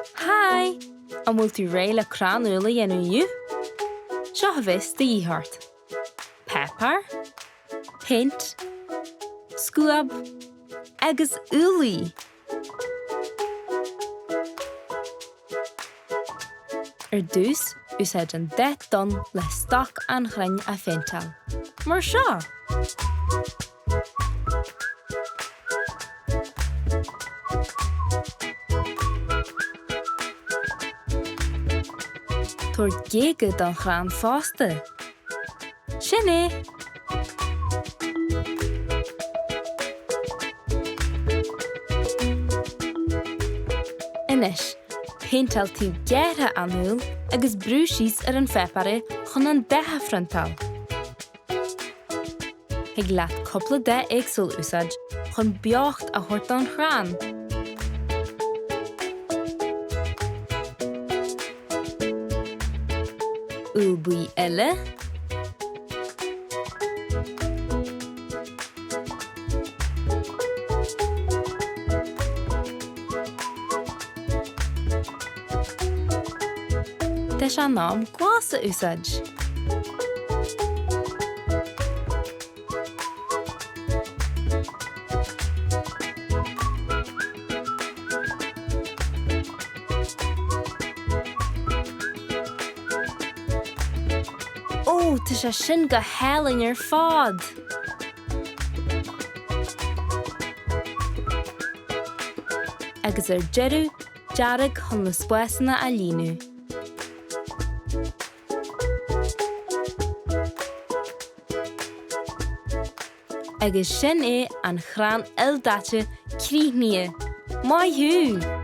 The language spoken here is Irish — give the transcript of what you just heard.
Hi! An bhfuil tú réidh le crann úll a dhéanamh inniu? Seo a bheas de dhíth ort. Páipéar, péint, scuab agus úllaí! Ar dtús, úsáid an dath donn le stoc an chrainn a phéinteáil. Mar seo! Tabhair géaga don chrann fosta. Sin é! Anois, péinteáil taobh gearrtha an úill agus brú síos ar an pháipéar é chun an dath a phriontáil. Thig leat cúpla dath éagsúil a úsáid chun beocht a thabhairt don chrann. Úll buí eile. Tá sé in am glas a úsáid. Ó, tá sé sin go hálainn ar fad! Agus ar deireadh, dearg chun na spásanna a líonadh. Agus sin é an chrann ildaite críochnaithe! Maith thú!